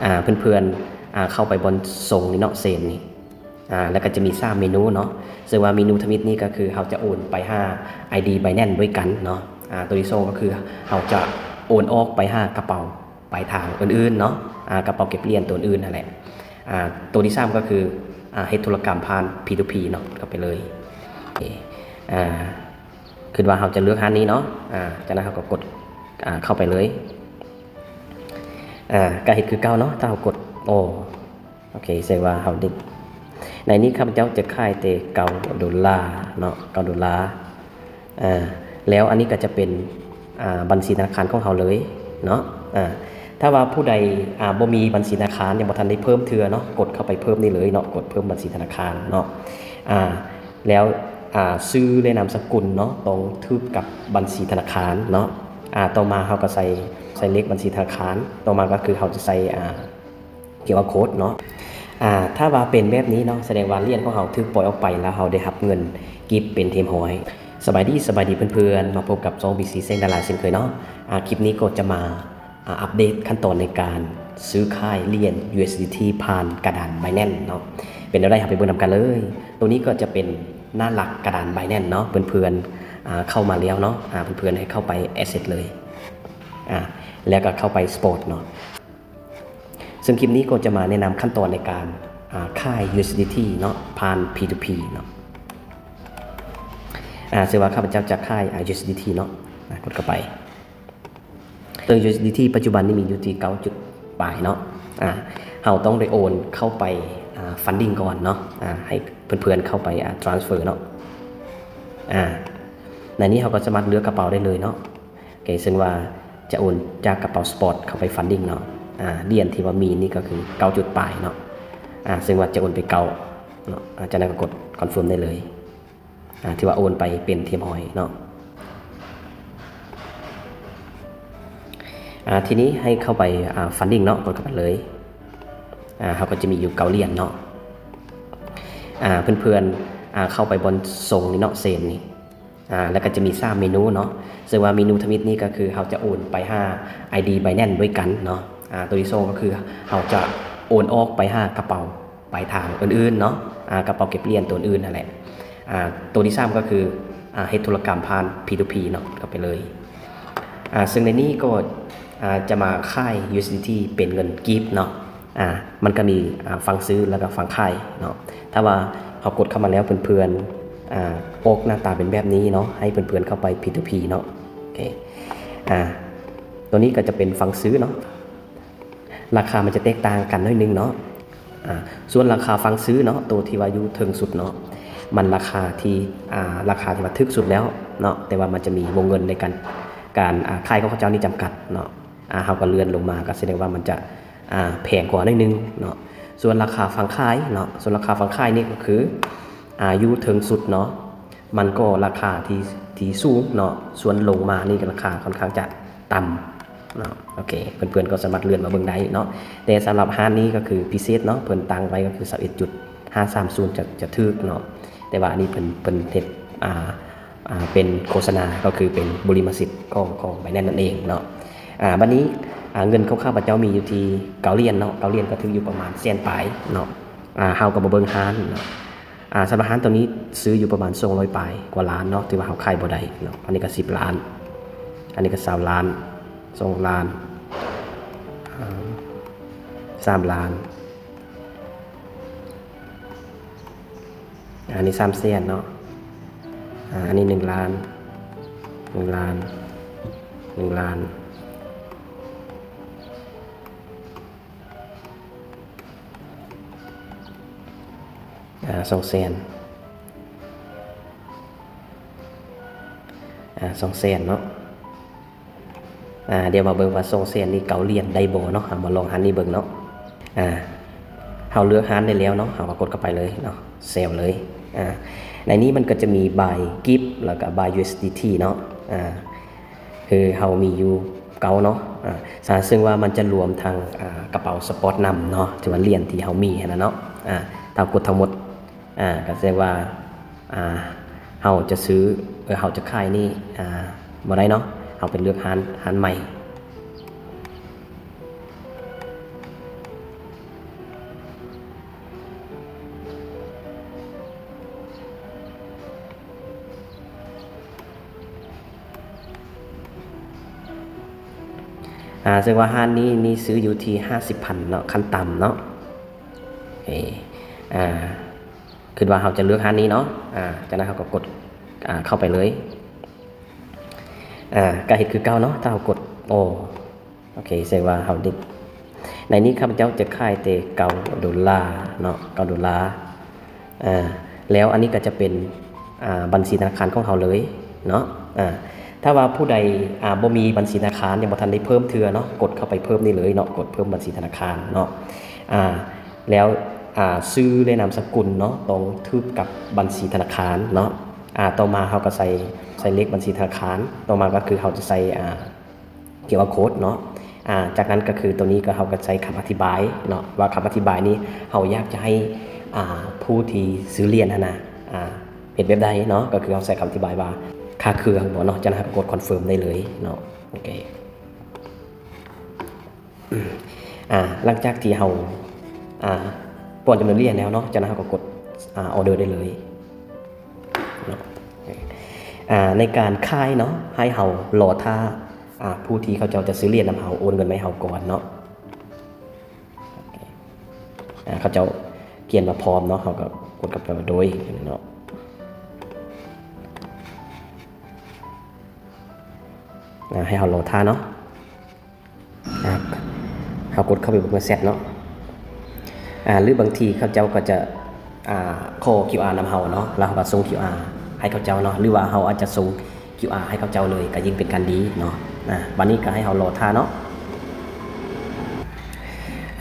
ອ່າ ເພື່ອນໆ ອ່າ ເຂົ້າໄປບ່ອນສົ່ງນີ້ເນາະ ເຊນນີ້ ອ່າ ແລ້ວກໍຈະມີສາມເມນູເນາະ ເຊິ່ງວ່າເມນູທຳອິດນີ້ກໍຄືເຮົາຈະໂອນໄປຫາ ໄອ ດີ Binance ດ້ວຍກັນເນາະ ອ່າ ໂຕທີສອງກໍຄືເຮົາຈະໂອນອອກໄປຫາກະເປົາປາຍທາງອື່ນໆເນາະ ອ່າ ກະເປົາເກັບຫຼຽນໂຕອື່ນຫັ້ນແຫຼະ ອ່າ ໂຕທີສາມກໍຄື ອ່າ ເຮັດທຸລະກຳຜ່ານ P to P ເນາະ ເຂົ້າໄປເລີຍ ໂອເຄ ອ່າ ຄິດວ່າເຮົາຈະເລືອກຮ້ານນີ້ເນາະ ອ່າ ຈາກນັ້ນເຮົາກໍກົດ ອ່າ ເຂົ້າໄປເລີຍ ອ່າ ກໍເຮັດຄືເກົ່າເນາະ ຖ້າເຮົາກົດ ໂອ ໂອເຄ ແສດງວ່າເຮົາໄດ້ ໃນນີ້ຂ້າພະເຈົ້າຈະຂາຍແຕ່ເກົ້າໂດລາເນາະ ເກົ້າໂດລາ ອ່າ ແລ້ວອັນນີ້ກໍຈະເປັນ ອ່າ ບັນຊີທະນາຄານຂອງເຮົາເລີຍເນາະ ອ່າ ຖ້າວ່າຜູ້ໃດ ອ່າ ບໍ່ມີບັນຊີທະນາຄານ ຍັງບໍ່ທັນໄດ້ເພີ່ມເທື່ອເນາະ ກົດເຂົ້າໄປເພີ່ມນີ້ເລີຍເນາະ ກົດເພີ່ມບັນຊີທະນາຄານເນາະ ອ່າ ແລ້ວ ອ່າ ຊື່ ແລະ ນາມສະກຸນເນາະ ຕ້ອງຖືກກັບບັນຊີທະນາຄານເນາະ ອ່າ ຕໍ່ມາເຮົາກໍໃສ່ ໃສ່ເລກບັນຊີທະນາຄານ ຕໍ່ມາກໍຄືເຮົາຈະໃສ່ ອ່າ ຄິວອາໂຄດເນາະ ອ່າ ຖ້າວ່າເປັນແບບນີ້ເນາະ ສະແດງວ່າຫຼຽນຂອງເຮົາຖືກປ່ອຍອອກໄປ ແລ້ວເຮົາໄດ້ຮັບເງິນກີບເປັນທີ່ຮຽບຮ້ອຍ. ສະບາຍດີ ສະບາຍດີເພື່ອນໆ ມາພົບກັບຊ່ອງ ບີ ຊີ ແສງດາລາ ເຊັ່ນເຄີຍເນາະ ອ່າ ຄລິບນີ້ກໍຈະມາ ອ່າ ອັບເດດຂັ້ນຕອນໃນການຊື້ຂາຍຫຼຽນ USDT ຜ່ານກະດານ Binance ເນາະ ເປັນແນວໃດ ເຮົາໄປເບິ່ງນຳກັນເລີຍ. ໂຕນີ້ກໍຈະເປັນໜ້າຫຼັກກະດານ Binance ເນາະ ເພື່ອນໆ ອ່າ ເຂົ້າມາແລ້ວເນາະ ອ່າ ເພື່ອນໆ ໃຫ້ເຂົ້າໄປ Asset ເລີຍ ອ່າ ແລ້ວກໍເຂົ້າໄປ Spot ເນາະ ເຊິ່ງຄລິບນີ້ກໍຈະມາແນະນຳຂັ້ນຕອນໃນການ ອ່າ ຂາຍ USDT ເນາະ ຜ່ານ P to P ເນາະ ອ່າ ເຊິ່ງວ່າຂ້າພະເຈົ້າຈະຂາຍ ອ່າ USDT ເນາະ ອ່າ ກົດເຂົ້າໄປ ເຊິ່ງ USDT ປັດຈຸບັນນີ້ມີຢູ່ທີ່ເກົ້າຈຸດປາຍເນາະ ອ່າ ເຮົາຕ້ອງໄດ້ໂອນເຂົ້າໄປ ອ່າ Funding ກ່ອນເນາະ ອ່າ ໃຫ້ເພື່ອນໆ ເຂົ້າໄປ ອ່າ transfer ເນາະ ອ່າ ໃນນີ້ເຮົາກໍສາມາດເລືອກກະເປົາໄດ້ເລີຍເນາະ ໂອເຄ ເຊິ່ງວ່າຈະໂອນຈາກກະເປົາ Spot ເຂົ້າໄປ Funding ເນາະ ອ່າ ຫຼຽນທີ່ວ່າມີນີ້ກໍຄືເກົ້າຈຸດປາຍເນາະ ອ່າ ເຊິ່ງວ່າຈະໂອນໄປເກົ້າເນາະ ອ່າ ຈາກນັ້ນກໍກົດ Confirm ໄດ້ເລີຍ ອ່າ ຖືວ່າໂອນໄປເປັນທີ່ຮຽບຮ້ອຍເນາະ ອ່າ ທີນີ້ໃຫ້ເຂົ້າໄປ ອ່າ Funding ເນາະ ກົດເຂົ້າໄປເລີຍ ອ່າ ເຮົາກໍຈະມີຢູ່ເກົ້າຫຼຽນເນາະ ອ່າ ເພື່ອນໆ ອ່າ ເຂົ້າໄປບ່ອນສົ່ງນີ້ເນາະ ເຊນນີ້ ອ່າ ແລ້ວກໍຈະມີສາມເມນູເນາະ ເຊິ່ງວ່າເມນູທຳອິດນີ້ກໍຄືເຮົາຈະໂອນໄປຫາ ໄອ ດີ Binance ດ້ວຍກັນເນາະ ອ່າ ໂຕທີສອງກໍຄືເຮົາຈະໂອນອອກໄປຫາກະເປົາປາຍທາງອື່ນໆເນາະ ອ່າ ກະເປົາເກັບຫຼຽນໂຕອື່ນຫັ້ນແຫຼະ ອ່າ ໂຕທີສາມກໍຄື ອ່າ ເຮັດທຸລະກຳຜ່ານ P to P ເນາະ ເຂົ້າໄປເລີຍ ອ່າ ເຊິ່ງໃນນີ້ກໍ ອ່າ ຈະມາຂາຍ USDT ເປັນເງິນກີບເນາະ ອ່າ ມັນກໍມີ ອ່າ ຝັ່ງຊື້ ແລ້ວກໍຝັ່ງຂາຍເນາະ ຖ້າວ່າເຮົາກົດເຂົ້າມາແລ້ວ ເພື່ອນໆ ອ່າ ອອກໜ້າຕາເປັນແບບນີ້ເນາະ ໃຫ້ເພື່ອນໆ ເຂົ້າໄປ P to P ເນາະ ໂອເຄ ອ່າ ໂຕນີ້ກໍຈະເປັນຝັ່ງຊື້ເນາະ ລາຄາມັນຈະແຕກຕ່າງກັນໜ້ອຍໜຶ່ງເນາະ ອ່າ ສ່ວນລາຄາຝັ່ງຊື້ເນາະ ໂຕທີ່ວ່າຢູ່ເທິງສຸດເນາະ ມັນລາຄາທີ່ ອ່າ ລາຄາທີ່ວ່າຖືກສຸດແລ້ວເນາະ ແຕ່ວ່າມັນຈະມີວົງເງິນໃນການ ການ ອ່າ ຂາຍຂອງເຂົາເຈົ້ານີ້ຈຳກັດເນາະ ອ່າ ເຮົາກໍເລື່ອນລົງມາ ກໍສະແດງວ່າມັນຈະ ອ່າ ແພງກວ່າໜ້ອຍໜຶ່ງເນາະ ສ່ວນລາຄາຝັ່ງຂາຍເນາະ ສ່ວນລາຄາຝັ່ງຂາຍນີ້ກໍຄື ອ່າ ຢູ່ເທິງສຸດເນາະ ມັນກໍລາຄາທີ່ ທີ່ສູງເນາະ ສ່ວນລົງມານີ້ກໍລາຄາຂ້ອນຂ້າງຈະຕ່ຳເນາະ ໂອເຄ ເພື່ອນໆ ກໍສາມາດເລື່ອນມາເບິ່ງໄດ້ເນາະ ແຕ່ສຳລັບຮ້ານນີ້ກໍຄືພິເສດເນາະ ເພິ່ນຕັ້ງໄວ້ກໍຄື ຊາວເອັດຈຸດຫ້າສາມສູນ ຈະ ຈະຖືກເນາະ ແຕ່ວ່າອັນນີ້ເພິ່ນ ເພິ່ນເຮັດ ອ່າ ອ່າ ເປັນໂຄສະນາ ກໍຄືເປັນບຸລິມະສິດຂອງ ຂອງ Binance ນັ້ນເອງເນາະ ອ່າ ບັດນີ້ ອ່າ ເງິນຂອງຂ້າພະເຈົ້າມີຢູ່ທີ່ເກົ້າຫຼຽນເນາະ ເກົ້າຫຼຽນກໍຖືກຢູ່ປະມານແສນປາຍເນາະ ອ່າ ເຮົາກໍມາເບິ່ງຮ້ານເນາະ ອ່າ ສຳລັບຮ້ານໂຕນີ້ຊື້ຢູ່ປະມານສອງຮ້ອຍປາຍກວ່າລ້ານເນາະ ຖືວ່າເຮົາຂາຍບໍ່ໄດ້ເນາະ ອັນນີ້ກໍສິບລ້ານ ອັນນີ້ກໍຊາວລ້ານ ສອງລ້ານ ອ່າ ສາມລ້ານ ອັນນີ້ສາມແສນເນາະ ອ່າ ອັນນີ້ໜຶ່ງລ້ານ ໜຶ່ງລ້ານ ໜຶ່ງລ້ານ ອ່າ ສອງແສນ ອ່າ ສອງແສນເນາະ ອ່າ ດຽວມາເບິ່ງວ່າສອງແສນນີ້ເກົ້າຫຼຽນໄດ້ບໍ່ເນາະ ເຮົາມາລອງຮ້ານນີ້ເບິ່ງເນາະ ອ່າ ເຮົາເລືອກຮ້ານໄດ້ແລ້ວເນາະ ເຮົາກໍກົດເຂົ້າໄປເລີຍເນາະ Sell ເລີຍ ອ່າ ໃນນີ້ມັນກໍຈະມີບາຍກີບ ແລ້ວກໍບາຍ USDT ເນາະ ອ່າ ຄືເຮົາມີຢູ່ເກົ້າເນາະ ອ່າ ສະ ເຊິ່ງວ່າມັນຈະລວມທັງ ອ່າ ກະເປົາ Spot ນຳເນາະ ທີ່ວ່າຫຼຽນທີ່ເຮົາມີຫັ້ນນະເນາະ ອ່າ ຖ້າກົດທັງໝົດ ອ່າ ກໍສະແດງວ່າ ອ່າ ເຮົາຈະຊື້ ເອີ ເຮົາຈະຂາຍນີ້ ອ່າ ບໍ່ໄດ້ເນາະ ເຮົາໄປເລືອກຮ້ານ ຮ້ານໃໝ່. ອາ ເຊິ່ງວ່າຮ້ານນີ້ນີ້ຊື້ຢູ່ທີ່ຫ້າສິບພັນເນາະ ຂັ້ນຕ່ຳເນາະ. ເອ ອາ ຄິດວ່າເຮົາຈະເລືອກຮ້ານນີ້ເນາະ. ອາ ຈາກນັ້ນເຮົາກໍກົດ ອາ ເຂົ້າໄປເລີຍ. ອາ ກໍເຮັດຄືເກົ່າເນາະ ຖ້າເຮົາກົດ ໂອ ໂອເຄ ເຊິ່ງວ່າເຮົາໄດ້ ໃນນີ້ຂ້າພະເຈົ້າຈະຂາຍແຕ່ເກົ້າໂດລາເນາະ ເກົ້າໂດລາ. ອາ ແລ້ວອັນນີ້ກໍຈະເປັນ ອາ ບັນຊີທະນາຄານຂອງເຮົາເລີຍເນາະ. ອາ ຖ້າວ່າຜູ້ໃດ ອາ ບໍ່ມີບັນຊີທະນາຄານ ຍັງບໍ່ທັນໄດ້ເພີ່ມເທື່ອເນາະ ກົດເຂົ້າໄປເພີ່ມນີ້ເລີຍເນາະ ກົດເພີ່ມບັນຊີທະນາຄານເນາະ. ອາ ແລ້ວ ອາ ຊື່ ແລະ ນາມສະກຸນເນາະ ຕ້ອງຖືກກັບບັນຊີທະນາຄານເນາະ. ອາ ຕໍ່ມາເຮົາກໍໃສ່ ໃສ່ເລກບັນຊີທະນາຄານ ຕໍ່ມາກໍຄືເຮົາຈະໃສ່ ອາ ຄິວອາໂຄດເນາະ. ອາ ຈາກນັ້ນກໍຄືໂຕນີ້ກໍເຮົາກໍໃສ່ຄຳອະທິບາຍເນາະ ວ່າຄຳອະທິບາຍນີ້ເຮົາຢາກຈະໃຫ້ ອາ ຜູ້ທີ່ຊື້ຫຼຽນຫັ້ນນະ ອາ ເຮັດແບບໃດເນາະ ກໍຄືເຮົາໃສ່ຄຳອະທິບາຍວ່າຄ່າເຄື່ອງບໍເນາະ. ຈາກນັ້ນເຮົາກໍກົດຄອນເຟີມໄດ້ເລີຍເນາະ. ໂອເຄ ອາ ຫຼັງຈາກທີ່ເຮົາ ອາ ປ້ອນຈຳນວນຫຼຽນແລ້ວເນາະ ຈາກນັ້ນເຮົາກໍກົດ ອາ ອໍເດີໄດ້ເລີຍເນາະ. ອາ ໃນການຂາຍເນາະ ໃຫ້ເຮົາລໍຖ້າ ອາ ຜູ້ທີ່ເຂົາເຈົ້າຈະຊື້ຫຼຽນນຳເຮົາໂອນເງິນມາໃຫ້ເຮົາກ່ອນເນາະ. ອາ ເຂົາເຈົ້າຂຽນວ່າພ້ອມເນາະ ເຮົາກໍກົດກັບໂດຍເນາະ. ອາ ໃຫ້ເຮົາລໍຖ້າເນາະ. ອາ ເຮົາກົດເຂົ້າໄປເບິ່ງໃນແຊັດເນາະ. ອາ ຫຼືບາງທີເຂົາເຈົ້າກໍຈະ ອາ ຂໍຄິວອານຳເຮົາເນາະ ແລ້ວເຮົາກໍສົ່ງຄິວອາໃຫ້ເຂົາເຈົ້າເນາະ ຫຼືວ່າເຮົາອາດຈະສົ່ງຄິວອາໃຫ້ເຂົາເຈົ້າເລີຍ ກໍຍິ່ງເປັນການດີເນາະ. ອາ ບາດນີ້ກໍໃຫ້ເຮົາລໍຖ້າເນາະ.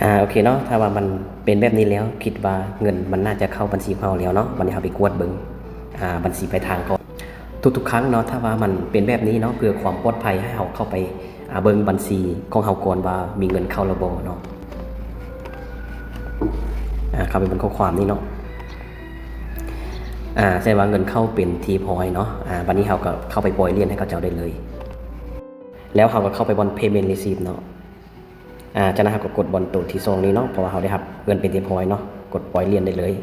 ອາ ໂອເຄເນາະ ຖ້າວ່າມັນເປັນແບບນີ້ແລ້ວ ຄິດວ່າເງິນມັນໜ້າຈະເຂົ້າບັນຊີຂອງເຮົາແລ້ວເນາະ. ບາດນີ້ເຮົາໄປກວດເບິ່ງ ອາ ບັນຊີປາຍທາງກ່ອນ. ທຸກໆຄັ້ງເນາະ ຖ້າວ່າມັນເປັນແບບນີ້ເນາະ ເພື່ອຄວາມປອດໄພ ໃຫ້ເຮົາເຂົ້າໄປ ອາ ເບິ່ງບັນຊີຂອງເຮົາກ່ອນວ່າມີເງິນເຂົ້າແລ້ວບໍ່ເນາະ. ອາ ເຂົ້າໄປເບິ່ງຂໍ້ຄວາມນີ້ເນາະ. ອາ ແສດງວ່າເງິນເຂົ້າເປັນທີ່ຮຽບຮ້ອຍເນາະ. ອາ ບັດນີ້ເຮົາກໍເຂົ້າໄປປ່ອຍຫຼຽນໃຫ້ເຂົາເຈົ້າໄດ້ເລີຍ ແລ້ວເຮົາກໍເຂົ້າໄປບ່ອນ Payment Receipt ເນາະ. ອາ ຈາກນັ້ນເຮົາກໍກົດບ່ອນໂຕທີສອງນີ້ເນາະ ເພາະວ່າເຮົາໄດ້ຮັບເງິນເປັນທີ່ຮຽບຮ້ອຍເນາະ ກົດປ່ອຍຫຼຽນໄດ້ເລີຍ.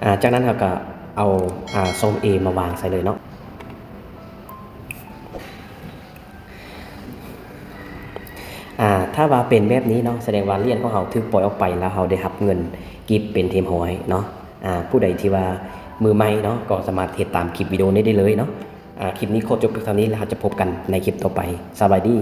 ອາ ຈາກນັ້ນເຮົາກໍເອົາ ອາ ຊ່ອງ A ມາວາງໃສ່ເລີຍເນາະ. ອາ ຖ້າວ່າເປັນແບບນີ້ເນາະ ສະແດງວ່າຫຼຽນຂອງເຮົາຖືກປ່ອຍອອກໄປ ແລ້ວເຮົາໄດ້ຮັບເງິນກີບເປັນທີ່ຮຽບຮ້ອຍເນາະ. ອາ ຜູ້ໃດທີ່ວ່າມືໃໝ່ເນາະ ກໍສາມາດເຮັດຕາມຄລິບວິດີໂອນີ້ໄດ້ເລີຍເນາະ. ອາ ຄລິບນີ້ຂໍຈົບພຽງເທົ່ານີ້ ແລ້ວເຮົາຈະພົບກັນໃນຄລິບຕໍ່ໄປ. ສະບາຍດີ.